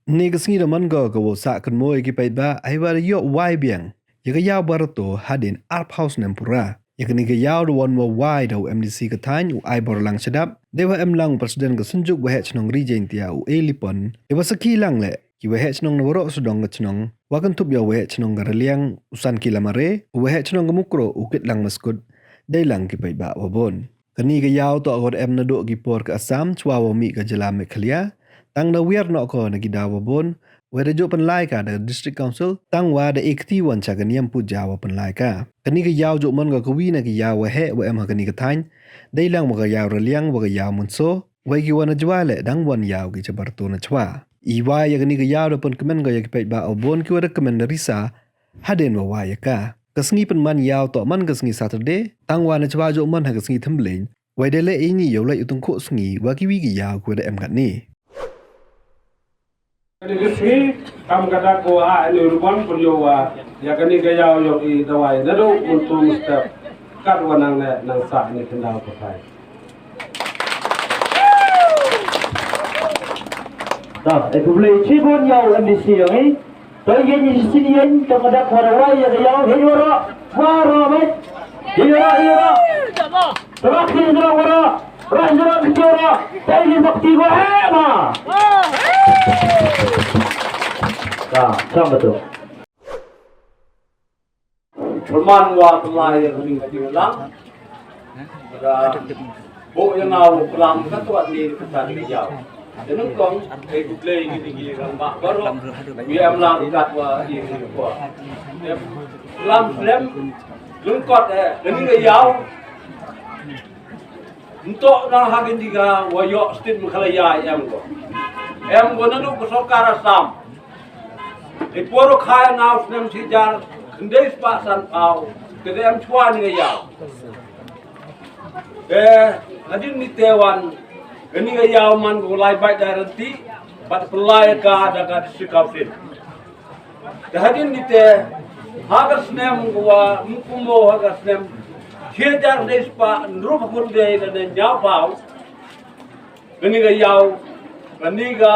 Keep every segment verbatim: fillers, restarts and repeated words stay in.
Ni ka sngi da man ko ka wow sah kynmaw ya ki paidbah, hei wa da yoh wai biang ya ka yaw Barato hadien arphaw snem pura. Ya kani ka yaw da wan wa wai da u M D C ka thaiñ, u Aiborlang Shadap, dei wa em lang u President ka Synjuk Waheh Chnong Ri Jaintia, u A Lipon, dei wa sakhi lang le ki waheh chnong na waroh sdong ka chnong, wa kynthup ya u waheh chnong ka Raliang, u San Kilamare, u waheh chnong ka Mukroh, u Kitlang Maskut, dei lang ki paidbah wa bon. Kani ka yaw toh ko da em naduh ki por ka Assam, chwa wa mih ka jylla Meghalaya, tang da wiar noh ko na ki daw wa bon, wa da jooh pynlai ka da ka District Council, tang wa da e kti wan cha ka niam puja wa pynlai ka. Kani ka yaw jooh man ko ka wi na ki yaw waheh wa em ha kani ka thaiñ, dei lang wa ka yaw Raliang wa ka yaw Mynso, wei ki wa na Jwai le dang wan yaw ki cha Barato na chwa. I wai ya kani ka yaw da pynkmen ko ya ki paidbah wa bon, ki wa da kmen da risa hadien wa wai ya ka. Ka sngi pynman yaw toh man ka sngi Saturday, tang wa na chwa jooh man ha ka sngi Thymbling. Wei da leh ini yow leh u tyngkhuh sngi wa ki wi ki yaw ki wa da em katni. Kani ka sngi, kam ka dak ko a ini rubon pun yow wa ya kani ka yaw yow i dawai naduh un tu step kat wa nang ne nang sah ni khyndaw ko thai. Ta, e khublei chibun ya u M D C yong i. To yen i sin yen, to ka dak wa da wai ya ka yaw, hei waroh, waroh, mate. Hei waroh, hei waroh. Tara ki jara waroh, ra jara ki jara. Tai ni bakti ko, eh, ma. Ta, sama tu. Pyrman wa pynlai ya ka ring ting lang. Ra bo ya nga wa pynlang ka tuat ni ka tan ni yaw. Te nang kong, eh, khublei ki ni ki rang ba baroh. Wi em lang kat wa i ni ko. Em lang slem, lungkot, eh, ni ka yaw. Ntok na ha kini ka wa yoh state Meghalaya em ko. Em ko naduh ka sorkar Assam. I por u khai nga u snem shijar, khyndai spah sanphaw, te da em chwa ni ka yaw. Te hadien ni te wan, kani ka yaw man ko lai bait da ranti, bad pynlai ka da ka District Council. Te hadien ni te, ha ka snem ko wa, mkumo ha ka snem, shijar dei spah, nrup khyndai da ne nyaw phaw, kani ka yaw, kani ka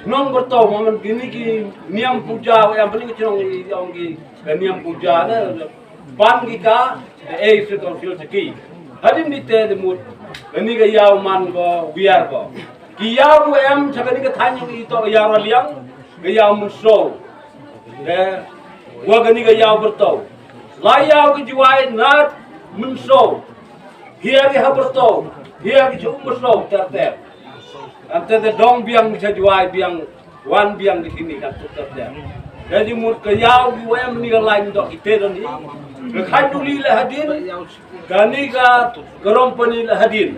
chnong Barato, man kini ki niam puja, wa em kani ka chnong i ong ki, ka niam puja ne, pan ki ka, e su tong sil saki. Hadien ni te de mut, kani ka yaw man ko, wiar ko. Ki yaw ko em, cha kani ka thaiñ i toh yaw Raliang, ka yaw Mynso. Eh, wa kani ka yaw Barato. Lai yaw ki Jwai na Mynso. Hiar ki ha Barato. Hiar ki chu Mynso ter ter. Ante te dong biang ki cha Jwai biang, wan biang ki kini ka ter ter. Jadi mut ka yaw ki wa em ni ka line dok ki te don ni. Ka khai tu li le hadien. Kani ka Karompani le hadien.